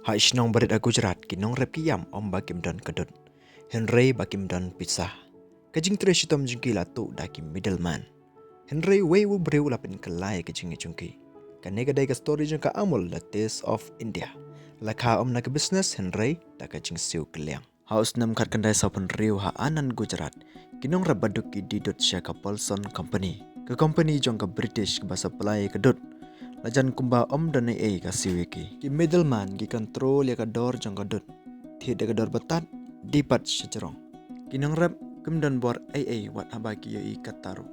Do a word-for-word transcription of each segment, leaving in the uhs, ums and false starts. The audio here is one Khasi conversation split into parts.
Ha shnong barit ha Gujarat ki nongrep ki ïam ym ba kim don ka dud, hynrei ba kim don pisa. Ka jingtrei shitom jong ki la tuh da ki middleman. Hynrei wei u briew u la pynkylla ïa ka jingim jong ki. Kane ka dei ka story jong ka Amul, the taste of India. La kha ym na ka business hynrei da ka jingsiew kylliang. Ha u snem khatkhyndai sawphew hynriew ha Anand, Gujarat, ki nongrep baduk ki die dud sha ka Pulson Company, ka company jong ka British kaba supply ïa ka dud. La jan kumba ym don ei ei ka siew ïa ki. Ki middleman ki control ïa ka dor jong ka dud. Thied da ka dor ba tad, die pat sha jrong. Ki nongrep kim don bor ei ei wat haba ki ïohi katta ruh.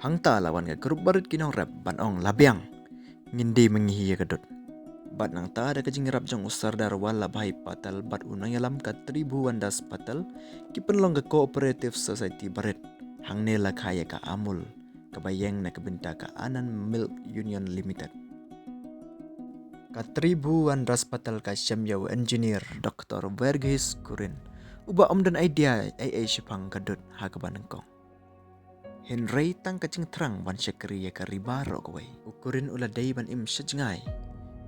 Hangta la wan ka group barit ki nongrep ban ong la biang, ngin die ma ngi hi ïa ka dud. Bad nangta da ka jingïarap jong u Sardar Vallabhbhai Patel bad u nongïalam ka Tribhuvandas Patel, ki pynlong ka cooperative society barit. Hangne la kha ïa ka Amul, kaba ïeng na ka bynta ka Anand Milk Union Limited. Ka Tribhuvandas Patel ka shem ïa u engineer Doctor Verghese Kurien, uba ym don idea ei ei shaphang ka dud ha kaba nyngkong. Hynrei tang ka jingthrang ban shakri ïa ka ri baroh kawei, u Kurien u la dei ban im sha jngai.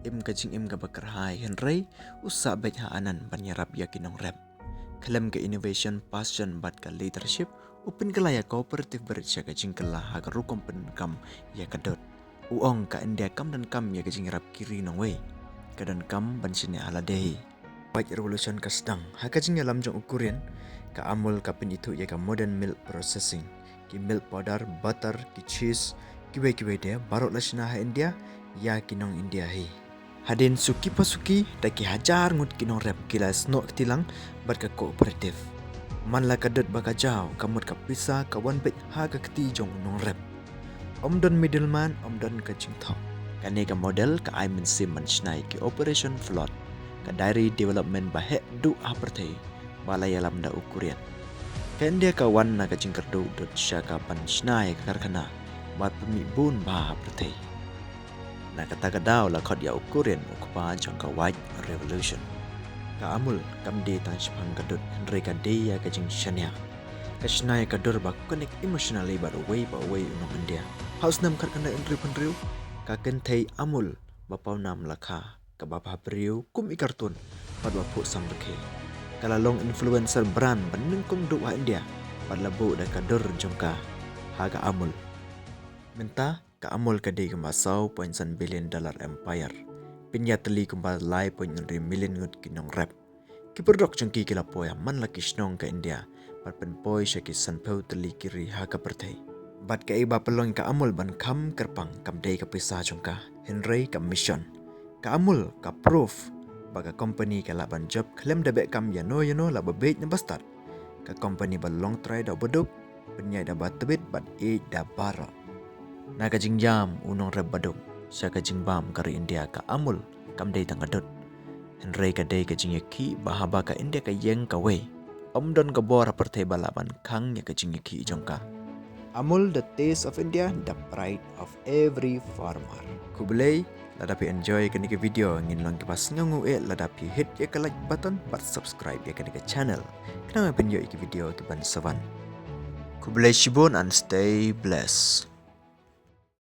Im ka jingim kaba kyrhai hynrei u sah beit ha Anand ban ïarap ïa ki nongrep. Khlem ka innovation, passion bad ka leadership, u pynkylla ïa ka cooperative barit sha ka jingkylla ha ka rukom pyndonkam ïa ka dud. U ong ka India kam donkam ïa ka jingïarap ki ri nongwei, ka donkam ban shaniah ha lade hi. White Revolution ka sdang ha ka jingïalam jong u Kurien. Ka Amul ka pynithuh ïa ka modern milk processing, ki milk powder, butter, ki cheese, kiwei kiwei de, baroh la shna ha India ïa ki nong India hi. Hadien suki pa suki, da ki hajar ngut ki nongrep ki la snoh kti lang bad ka cooperative. Man la ka dud ba ka jaw, ka mut ka pisa ka wan beit ha ka kti jong u nongrep. Ym don middleman, ym don ka jingthok. Kane ka model ka ai mynsiem ban shna ïa ki operation float, ka dairy development ba heh duh ha pyrthei, ba la ïalam da u Kurien. Ka India ka wan na ka jingkyrduh dud sha ka ban shna ïa ka karkhana, bad pynmih bun bha ha pyrthei. Na kata ka daw la khot ïa u Kurien u kpa jong ka White Revolution. Ka Amul kam dei tang shaphang ka dud hynrei ka dei ïa ka jingshaniah. Ka shna ïa ka dur ba connect emotionally bad uwei pa uwei u nong India. Ha u snem khatkhyndai hynriewphew hynriew, ka kynthei Amul ba pawnam la kha, kaba bhabriew kum i cartoon bad ba phuh samrkhie. Ka la long influencer brand ba nyngkong duh ha India bad la buh da ka dur jong ka ha ka Amul. Mynta ka Amul ka dei kumba saw point san billion dollar empire. Pynïatylli kumba lai point hynriew million ngut ki nongrep. Ki product jong ki ki la poi ha man la ki shnong ka India bad pynpoi sha ki sanphew tylli ki ri ha ka pyrthei. Bad kaei ba pynlong ïa ka Amul ban kham kyrpang kam dei ka pisa jong ka, hynrei ka mission. Ka Amul ka proof ba ka company ka lah ban jop khlem da beh kam ïano ïano, lah ba bieit ne ba stad. Ka company ba long trai da u baduk, pynïaid da ba tbit bad ïeit da baroh. Na ka jingïam u nongrep baduk sha ka jingbam ka ri India, ka Amul kam dei tang ka dud, hynrei ka dei ka jingïakhih ba haba ka India ka ïeng kawei, ym don ka bor ha pyrthei ba lah ban khang ïa ka jingïakhih jong ka. Amul, the taste of India, the pride of every farmer. Khublei. Lada phi enjoy kane ka video, ngin long kiba sngewnguh eh lada phi hit ïa ka like button bad subscribe ïa kane ka channel, khnang ba phin ïoh ïa ki video kiban sa wan. Khublei shibun and stay blessed.